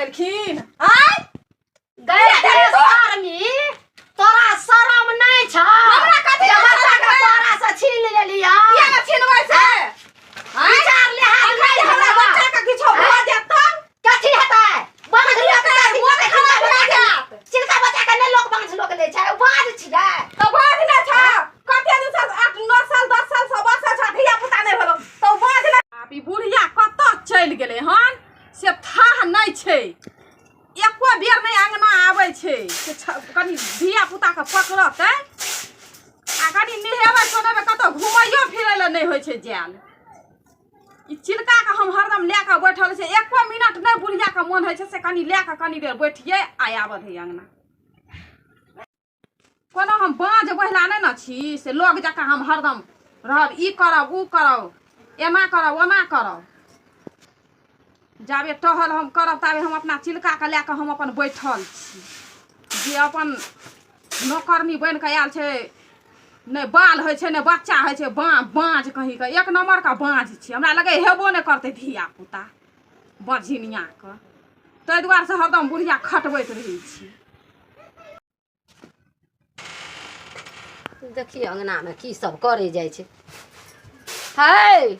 देलखिन आय गै शर्मी तोरा शरम नहि छौ हमरा कथी जे लए बच्चा शरम के है? तोरा से छीन लेलियौ किया ने छिनबै से आँय? विचार लिहाज अखन नहि जे हमरा भेलौ। बच्चा के किछो भऽ जायत तब कथी हेतै बाँझ लोक हेतै? मोन खराब भऽ जायत। चिलका बच्चा के नहि लोक बाँझ लोक लै छै ओ बाँझ छियै तऽ बाँझ नहि छौ कते दिन से 8 9 साल 10 साल से बसै छौ धिया पुता नहि भेलौ तऽ बाँझ नहि आब ई बुढ़िया कतऽ चलि गेलै हन से थाह नहि छै एको बेर नहि अङ्गना आबै छै से कनि धिया पुताके पकड़तै आ कनि नहेबै सोनेबै कतहु घुमैयो फिरै लए नहि होइ छै जायल ई चिलकाके हम हरदम लए कऽ बैठल छै एको मिनट नहि बुढ़ियाके मोन होइ छै से कनि लए कऽ कनि देर बैठियै आ आबऽ दै अङ्गना कोनो हम बाँझ बहिला नहि ने छी से लोग जकाँ हम हरदम रहब ई करब ओ करब एना करब ओना करब जाबे टहल हम करब ताबे हम अपना चिलकाके लए कऽ हम अपन बैठल छी जे अपन नौकरनी बनि कऽ आयल छै नहि बाल होइ छै नहि बच्चा होइ छै बाँझ कहीँके एक नम्बरके बाँझ छै हमरा लगै हेबो नहि करतै धियापुता बझिनियाके ताहि दुआरेसँ हरदम बुढ़िया खटबैत रहै छी देखियौ अङ्गनामे की सब करै जाइ छै है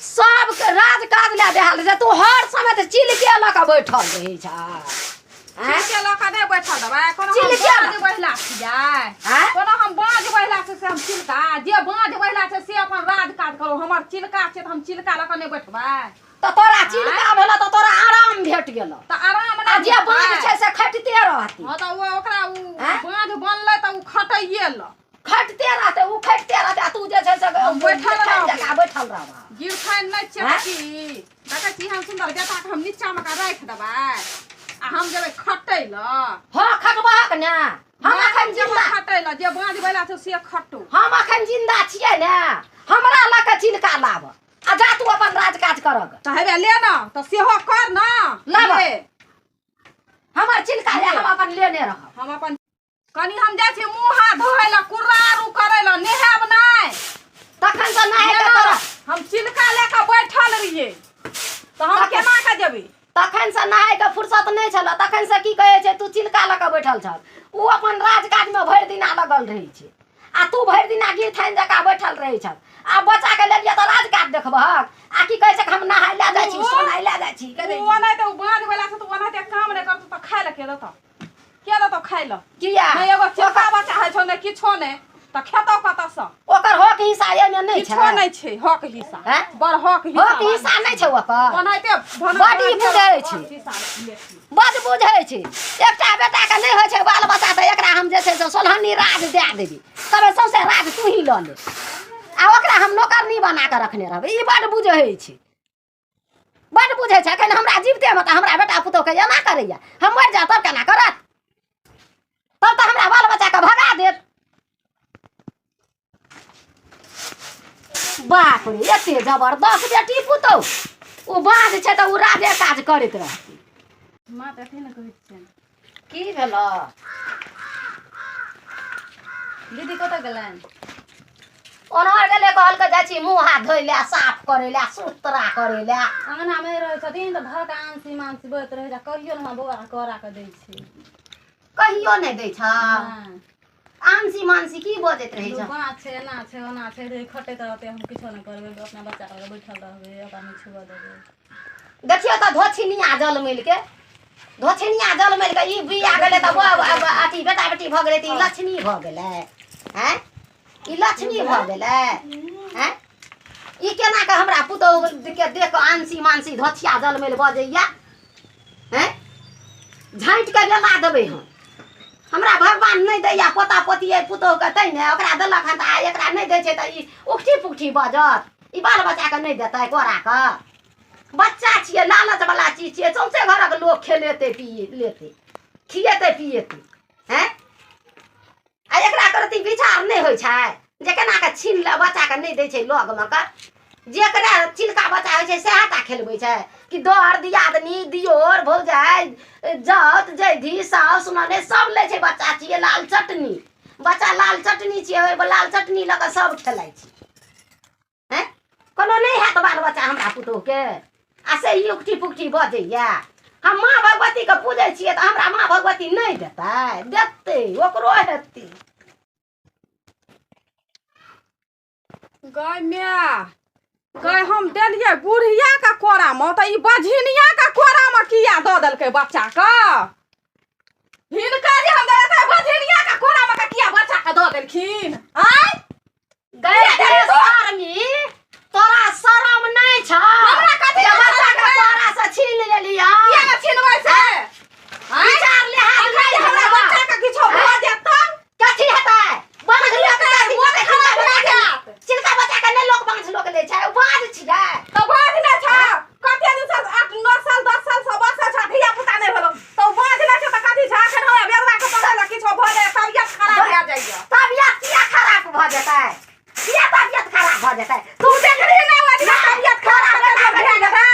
सबके राज काज लए बेहाल रहै छै तू हर समय तऽ चिलके लऽ कऽ बैठल रहै छ आँय? चिलके लऽ कऽ नहि बैठल रहबै कोनो हम चिलके बाँझ बहिला छियै आँय? कोनो हम बाँझ बहिला छै से हम चिलका जे बाँझ बहिला छै से अपन राज काज करू हमर चिलका छै तऽ हम चिलका लऽ कऽ नहि बैठबै तऽ तोरा चिलका भेल तऽ तोरा आराम भेट गेल तऽ आराम आ नहि जे बाँझ भेटतै। छै से खटिते रहतै हँ तऽ ओ ओकरा ओ आँय? बाँझ बनलै तऽ ओ खटैये लऽ खटिते रहतै ओ खटिते रहतै आ तू जे छै से हम बैठल रहबै। जकाँ बैठल रहबह गिरथाइन नहि छियै आँय? तऽ की देखै छी हम सुन्दर बेटाके हम नीचामे कऽ राखि देबै आ हम जेबै खटै लऽ हँ खटबहक ने हम अखन जिंदा खटै लऽ जे बाँझ बैला छै से खटू हम अखन जिंदा छियै ने हमरा लऽ कऽ चिलका लाब आ जा तू अपन राज काज करग तऽ हेबे ले ने तऽ सेहो कर ने लाब। ले। हमर चिलका ले हम अपन लेने रहब हम अपन कनि हम जाइ छी मुँह हाथ धोए लए कुर्रा करै लए नहायब नहि तखन तऽ नहाय के लेना, तोरा हम चिलका लए कऽ बैठल रहियै तऽ हम तखन- केना कऽ जेबै तखन से नहाय के फुर्सत नहि छल तखन से की कहै छै तू चिलका लऽ कऽ बैठल छल ओ अपन राजकाजमे भरि दिना लगल रहै छै आ तू भरि दिना गिरथानि जकाँ बैठल रहै छल आ बच्चा के लेलियै तऽ राजकाज देखबहक आ की कहै छै हम नहाय लए जाइ छी ओ- सोनाय लए जाइ छी ओ ओनाहिते ओ बाँझ वला छै तऽ ओनाहिते काम नहि करतौ तऽ खाय लए के देतौ के देतौ खाय लए किया नहि एगो चिलका बच्चा होइ छौ नहि किछो नहि तऽ खेतौ कतऽसँ ओकर हक हिस्सा एहिमे नहि छै किछो नहि छै हक हिस्सा हैं? बड़ हक हिस्सा हक हिस्सा नहि छै ओकर ओनाहिते भनक बड़ी बुझै छै। हक हिस्सा लेथिन। बड बुझै छै एकटा बेटाके नहि होइ छै बाल बच्चा तऽ एकरा हम जे छै से सोलहन्नी राज दए देबै तबे सौंसे राज तू ही लऽ ले आ ओकरा हम नौकरनी बना कऽ रखने रहबै ई बड बुझै छै बड बुझै छै एखन हमरा जीवतेमे तऽ हमरा बेटा पुतोहके एना करैया हम मरि जायब तब केना करत तब तऽ हमरा बाल बच्चाके भगा देत बाप रे एते जबरदस्त बेटी पुतोह ओ बाँझ छै तऽ ओ राजे काज करैत रहतै माँ तऽ अखने ने कहैत छियनि की भेलऽ दीदी कतऽ गेलनि ओनहर गेलै कहलकै जाइ छी मुँह हाथ धोइ लए साफ करै लए सुतरा करै लए अङ्गनामे रहै छथिन तऽ धऽ कऽ आनसी मानसी बजैत रहै छै कहियो ने हमरा बौआ करा कऽ दै छै कहियो नहि दै छ नहि। आनसी मानसी की बजैत रहै छ बाँस छै एना छै ओना छै रे खटैत रहतै हम किछो नहि करबै अपना बच्चा लऽ बैठल रहबै ओकरा नहि छुअ देबै देखियौ तऽ धोछिनिया जल मिलके धोछिनिया जल मिलके ई बिया गेलै तऽ अथी बेटा बेटी भऽ गेलै तऽ ई लक्ष्मी भऽ गेलै आँय ई लक्ष्मी भऽ गेलै आँय ई केना कऽ हमरा पुतोहु के देख कऽ आनसी मानसी धोछिया जल मिल बजैया हैं झाँटि कऽ बेला देबै हम हमरा भगवान नहि दैया पोता पोती अइ पुतोहुके तै ने ओकरा देलक हन तऽ आइ एकरा नहि दै छै तऽ ई उकठी पुकठी बजत ई बाल बच्चाके नहि देतै कोरा कऽ बच्चा छियै लालच वाला चीज छियै सौंसे घरक लोक खेलेतै पी लेतै खिएतै पिएतै हैं आ एकरा करती विचार नहि होइ छै जे केना कऽ छीन ले बच्चाके नहि दै छै लगमे कऽ जेकरा चिलका बच्चा होइ छै सएह टा खेलबै छै कि दर दियादनी दियोर भौजाइ जत जैधी साउस ननैद सब लै छै बच्चा छियै लाल चटनी बच्चा लाल चटनी छियै ओहि लाल चटनी लऽ कऽ सब खेलाइ छै हैं कोनो नहि हैत बाल बच्चा हमरा पुतोहुके आ से ई उकठी पुकठी बजैया हम माँ भगवती के पूजै छियै तऽ हमरा माँ भगवती नहि देतै? देतै, ओकरो हेतै। गय माय गय, हम देलियै बुढ़िया के कोरा मे तऽ ई बझिनिया के कोरा मे किया दऽ देलकै बच्चा के? हिनका जे हम देलियै बझिनिया के कोरा मे किया बच्चा के दऽ देलखिन? आँय गय शर्मी, तोरा शरम नहि छौ? हमरा कथी जे बच्चा के शरम? तोरा से छीन लेलियै। किया ने छिनबै से? आँय? विचार लिहाज अखन नहि जे हमरा हमरा बच्चा के किछो भऽ जायत तब कथी हेतै? बाँझ लोक हेतै, मोन खराब भऽ जायत। चिलका बच्चा के नहि लोक बाँझ लोक लै छै, ओ बाँझ छियै। तऽ बाँझ नहि छौ? कते दिन से 8 9 साल 10 साल से बसै छौ, धिया पुता नहि भेलौ तऽ बाँझ नहि छौ तऽ कथी छौ? अखन हमरा बेदरा के पढ़ै लए किछो भऽ जाय, तबियत खराब भए जाइए। तबियत किया खराब भऽ जेतै? किया तबियत खराब भऽ जेतै? तू देखली नहि ओहि दिना तबियत खराब भए गेलै?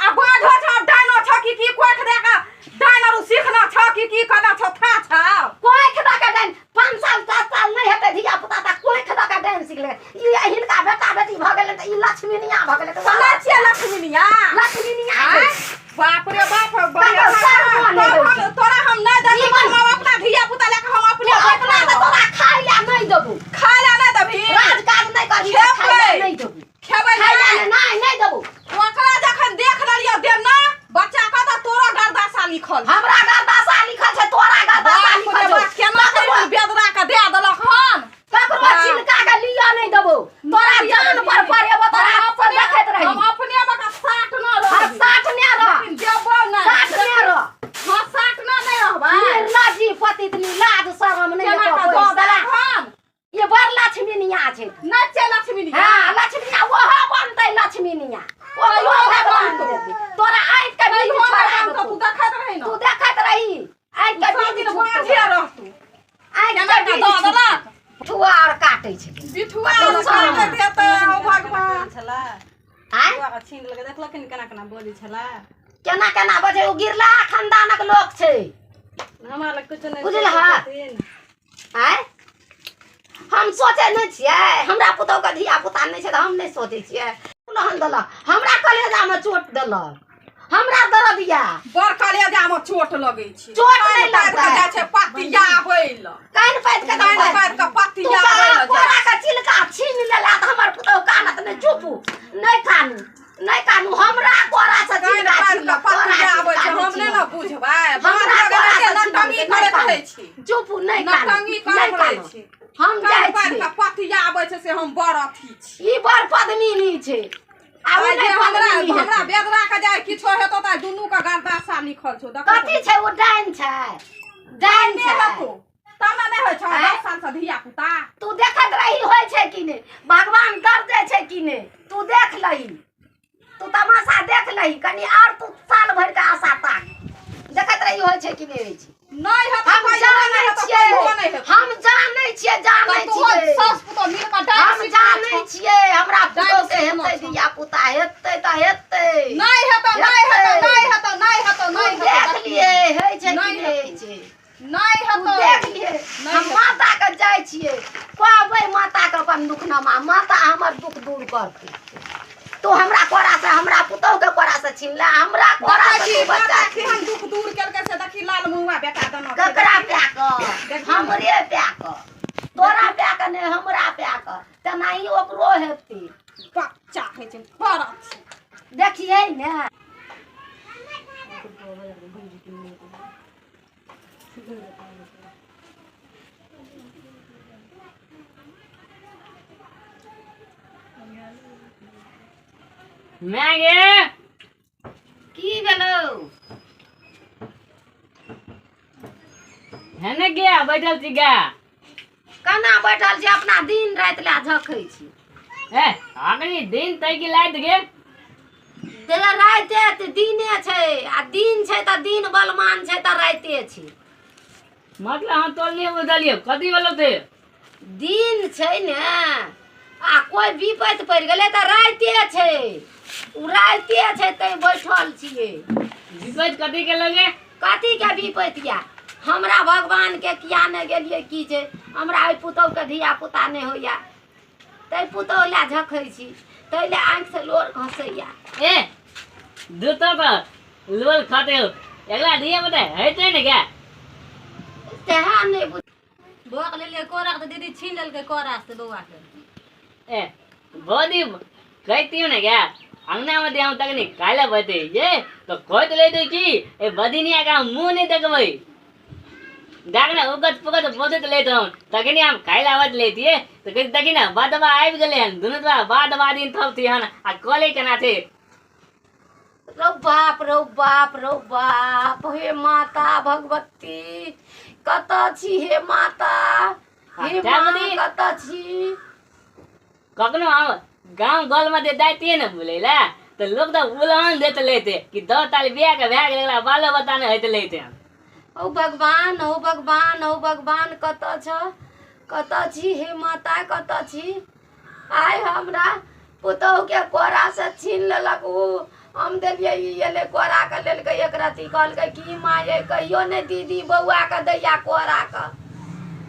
आ बाँझो छौ, डाइनो छौ कि की? कोख दए कऽ डाइन आरू सीखना छौ कि की करना छौ? था छौ कोख दऽ के डाइन? 5 साल 7 साल नहि हेतै धिया पुता तऽ कोख दऽ के डाइन सीख ले। ई हिनका बेटा बेटी भऽ गेलै तऽ ई लक्ष्मीनिया भऽ गेलै तऽ सुनै छियै लक्ष्मीनिया? लक्ष्मीनिया आँय? छै। बाप रे बाप, तकर शर्मो नहि होइ छै। तोरा हम नहि देबी। जीवन- हम अपना धिया पुता लए कऽ हम अपने तू अपना तऽ तोरा खाय लए नहि देबू। खाय लए नहि देबही? राज काज नहि करबही तऽ खाय लए खेबै। नहि देबू। खेबै? खाय लए नहि? नहि, नहि देबू। ओकरा जखन देख लेलियौ देना बच्चा के तऽ तोरो गर्दासा लिखल छै। हमरा गर्दासा लिखल छै, तोरा गर्दासा बाप लिखल रे छौ। बाप, केना कऽ बेदरा के दए देलक हन? ककरो बाप। चिलका के लिअ नहि देबू। तोरा नहि जान देबही। पर पड़ेबो तोरा हम हाथ से देखैत रही। हम अपने बका साट न हाँ, रहबी। साठ ने रह। लेकिन देबो नहि। साठ ने रह। हाँ, साठ न नहि रहबै। निर्लज्जी पतित, लाज शरम नहि केना एको कऽ दऽ पैसा। देलक हन? ये बड़ लक्ष्मीनिया छै। नहि छै लक्ष्मीनिया। हाँ, लक्ष्मीनिया ओहो बनतै। लक्ष्मीनिया ओकरो कहियो नहि भगवान बनतौ। देतै। तोरा आँखि के बीज कहियो नहि छोड़ा बनतौ, तू देतौ। देखैत रही न। तू देखैत रही, आँखि के सब बीज दिन छुटतौ। बाँझे रहतू। आँखि केना के कऽ बीज दऽ देलक? बिठुआ आओर काटै छै। बिठुआ आर काटैत हेतै। ओ भगवान। छला आँय? बौआ के छीन लेलकै, देखलखिन केना केना बजै छला। केना केना बजै? ओ गिरला खानदानक लोक छै। हमरा लग कुछो नहि बुझलह? छथिन। आँय, हम सोचै नहि छियै? हमरा पुतहुके धिया पुता नहि छै तऽ हम नहि सोचै छियै? लहन देलक, हमरा कलेजामे चोट देलक, हमरा दर्द या। बड़ कलेजामे चोट लगै छै। चोट नहि कान पारि कऽ लगतै। जाइ छै पतियाबै लए। कान पाति के कान पारि कऽ तू पतियाबै लए जाइ कोरा के चिलका छीन लेला तऽ हमर पुतहु कानत नहि? चुप, नहि कानू, नहि कानू। हमरा कोरा से कान चिलका पारि कऽ छीनलक, तोरा पतियाबै छै। चिलका हम नहि ने छीनलक। बुझबै। हमरा बाँझ कोरा लगै से नटंगी छीनलकै, करैत नहि रहै कानू। छी। चुप, नहि कानू, नटंगी नहि करैत रहै कानू। छी। हम कान जाइ पारि छी। कऽ पतियाबै छै से हम बड़ अथी छी। ई बड़ पद्मिनी छै। आब आइ जे नहि हमरा पद्मिनी हमरा हेतै। बेदरा के जाय किछो हेतौ तऽ दुनू के गर्दासा लिखल छौ, देखै। कथी छै? ओ डाइन छै, डाइन नहि छै। हेतौ तब ने नहि होइ छौ। आँय? 10 साल से धिया पुता। तू देखैत रही होइ छै कि नहि, भगवान दर्जै छै कि नहि। तू देख लही, तू तमाशा देख लही कनि आओर। तू साल भरि के आशा ताक, देखैत रही होइ छै कि नहि होइ छै। नहि हेतौ। हम कहियो जानै नहि हेतौ, छियै। कहियो नहि हेतौ। हम जानै छियै, जानै तऽ तू छियै। सास पुतोह मिल कऽ डाइन हम सीखने जानै छौ। छियै, हमरा पुतोह के सीखने हेतै छौ। धिया पुता, हेतै तऽ हेतै। नहि हेतौ, नहि हेतौ, नहि हेतौ, नहि हेतौ, तू नहि हेतौ। देख लिए होइ छै कि नहि नहि होइ छै। नहि तू हेतौ। देख लिए। नहि हम हेतौ। माता के जाइ छियै, कहबै माता के अपन दुखनामा, माता हमर दुख दूर करतै। तू हमरा कोरा से, हमरा पुतोह के कोरा से छीन ले, हमरा कोरा देखै से छी तू बच्चा माता केहन दुख दूर केलकै से देखी, लाल मुआ बेटा देना छै। ककरा प्या कऽ? देखी। हमरे प्या कऽ, तोरा प्या कऽ नहि, हमरा प्या कऽ। तेनाही ओकरो हेतै। बच्चा होइ छै बड़ अथी। देखियै ने। मैं गे। की भेलौ? है ने गया बैठल छी गा। केना बैठल छी? अपना दिन राति लए झखै छी। ए अखनी दिन तै की लाइत गे? ते राइते ते दिने छै, आ दिन छै तऽ दिन बलमान छै तऽ राइते छै। मतलब हम तोर नहीं बुझलियो, कथी बोलो ते? दिन छै ने आ कोइ विपैत पड़ि गेलै तऽ राइते छै, ओ राइते छै तैं बैठल छियै। विपत कथी के लगे? कथीके विपैत या? हमरा भगवानके किया नहि गेलियै की छै, हमरा ओहि पुतहुके धिया पुता नहि होइया, तै पुतहु लए झखै छी, ताहि लए आँखिसँ लोर खसैया। ए दूतो तऽ लोल खाते हो। एकरा धिया पुता हेतै ने गे। तेहा नहि बुझ। बौआ के लेलियै कोरा के तऽ दीदी छीन लेलकै कोरा से बौआ के। ए बौदी कहतियो ने गे, अंगना में दे हम तकनी काल्हि बते ये तो कहत ले की ए बदिनिया का मुंह नहीं देखबै। देखने उगत पुगत बोलत लेत हम तखनी हम खाइ ला आवत लेतिए तो कह देखी ना बादवा आबि गेलै हन दुनू तो बाद बाद दिन थप थी हन आ कले केना थे। रौ बाप रौ बाप रौ बाप, हे माता भगवती कतऽ छी, हे माता हे माँ कतऽ छी। कखनो हम गाँव गल में जे जाइतिए ने बुलै ला तो लोग तो उलहन देत लेते कि 10 साल बियाह के भए गेल बालो बच्चा नहि होइत लेते। ओ भगवान ओ भगवान ओ भगवान कतऽ छ, कतऽ छी हे माता कतऽ छी। आइ हमरा पुतोहु के कोरा से छीन लेलक उ, हम देलियै ई एलै कोरा के लेलकै एक रत्ती, कहलकै की माँ ये कहियो नहि दीदी बौआ के दैया कोरा के,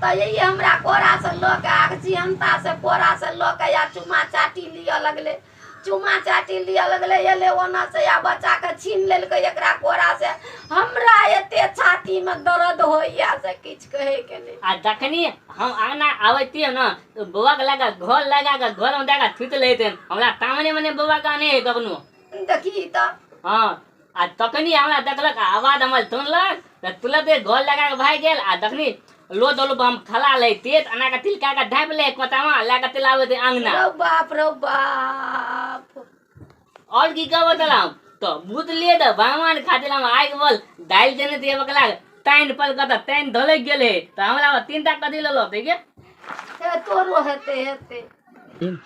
तऽ ई हमरा कोरा से लऽ के आग जिहनता से कोरा से लऽ के या चुमा चाटी लिअ लगलै, चुमा चाटी लिअ लगलै, एलै ओना से या बच्चा के छीन लेलकै एकरा कोरा से। हमरा एते छाती में दर्द होइया से किछु कहै के नहि। आ जखनी हम अंगना आबैतियै ने तो बौआ के लगा घर लगा के घर में दए के थुति लैते, हमरा तामने मने बौआ के आने कखनो देखी तऽ। हाँ आ तखनी हमरा देखलक आवाज हमर सुनलक तऽ तुरंते घर लगा के भागि गेल। आ तखनी लोद उलोद हम खला लैतियै तऽ एना के तिलका के ढापि लै कोतामा लए के चलि आबैत अंगना। रौ बाप रौ बाप। और की कहबो तोरा हम तो बुझलियै तऽ भगवान खातिर हम आगि बल डालि देने थियै बकला तानि पल के तऽ तानि धलकि गेलै तऽ हमरा 3 टा कथी लेलक के। हे तोरो हेतै हेतै,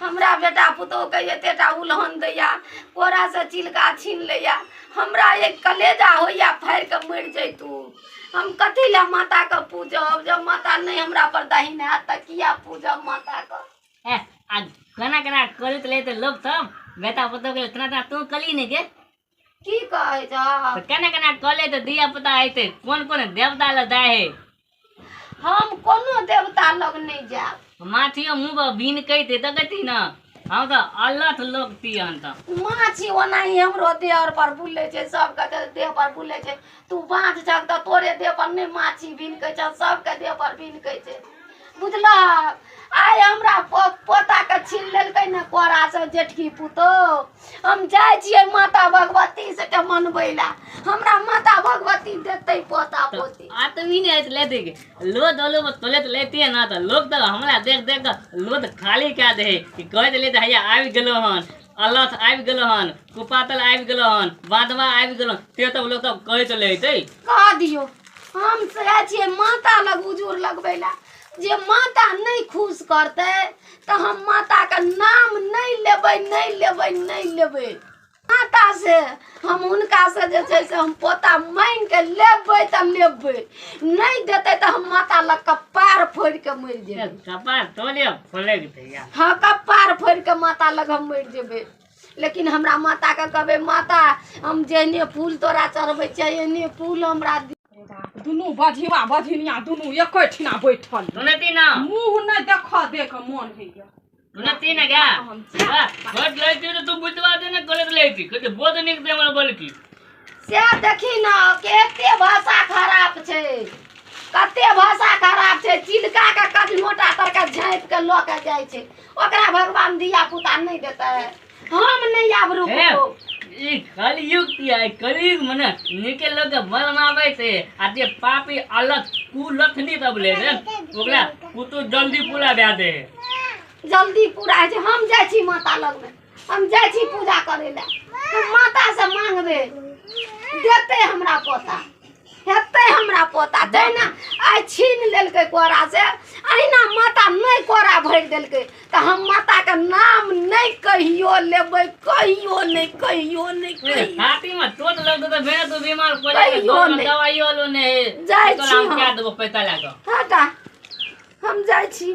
हमरा बेटा पुतोहु के एतेटा उलहन दैया, कोरा से चिलका छीन लैया, हमरा एक कलेजा होइया फाड़ि के मरि जैतू। हम कथी लए माता के पूजब जब माता नहि हमरा पर दहिन हैत तऽ किया पूजब माता के। ए आ केना केना करैत रहे लोक सब बेटा पुतोहु के इतना टा तू कली ने के की कहै छह। तऽ केना केना कले तऽ धिया पुता हेतै, कोन कोन देवता लग जाइ है। हम कोनो देवता लग नहि जायब। माछियो मुँह पर बीन कहते तऽ कहती न हम तऽ अलथ लोक ती हन तऽ। माछी ओनाही हमरो देह पर बुलै छै, सबके देह पर बुलै छै, तू बाँझ छक तऽ तोरे देह पर नहि माछी भिनकै छौ, सबके देह पर भिनकै छै बुझलक। आइ हमरा पोता के छीन लेलकै ने कोरा से जेठकी पुतोहु, हम जाइ छियै माता भगवती से के मनबै ला, हमरा माता भगवती देतै पोता पोती। आदमी नहि होइत लेते के लोद ओलो पर तोलैत लेतियै ना तऽ लोक तऽ हमरा देख देख के लोद खाली कए दे है कि कहैत लेते हैया आबि गेलो हन, अलथ आबि गेलो हन, कुपातल आबि गेलो हन, बादवा आबि गेलो, ते तब लोक सब कहैत लेतै। कह दियौ हम से जाइ छियै माता लग उजूर लगबै ला, जे माता नहि खुश करतै तऽ हम माता के नाम नहि लेबै नहि लेबै नहि लेबै। माता से हम हुनका से जे छै से हम पोता मांगि के लेबै तऽ लेबै, नहि देतै तऽ हम माता लग कपार फोड़ि के मरि जेबै। कपार तोले फोड़े के तैया। हाँ कपार फोड़ि के माता लग हम मरि जेबै, लेकिन हमरा माता के कहबै माता हम जेहने फूल तोरा चढ़बै छियै एहने फूल हमरा दे। दुनू बझिवा बझिनिया दुनू एके ठिना बैठल, सुनती ना मुँह नहि देख दे के मन होइया। सुनती ना गा बड लैती तऽ तू बुझवा दे ने गलत लैती कहते बहुत नीक दे हमरा बोलकी। से देखी ना कते भाषा खराब छै, कते भाषा खराब छै, चिलका के कदमोटा तर के झाँपि के लऽ के जाइ छै, ओकरा भगवान धिया पुता नहि देतै। हम नहि आब रुकबो। ई कलयुग तिया, कलयुग मने निके लोग के बलमाबै छै आ जे पापी अलग कुलथनी तब ले रे ओकरा कुतु जल्दी पूरा दए दे, जल्दी पूरा होइ छै। हम जाइ छी माता लगमे, हम जाइ छी पूजा करै लए, हम माता से मांगबै देतै हमरा पोता, हेतै हमरा पोता। तहिना आइ छीन लेलकै कोरा से, अहिना माता नहि कोरा भरि देलकै तऽ हम माता के नाम नहि कहियो लेबै, कहियो नहि, कहियो नहि, कहियो। छाती में चोट लगतौ तऽ भेड़ तू बीमार पड़ि कहियो जेबही, नहि। दवाइयो लो नहि। जाइ तोरा छी हम हम। कए देबो पैसा लए कऽ। हटा, हम जाइ छी।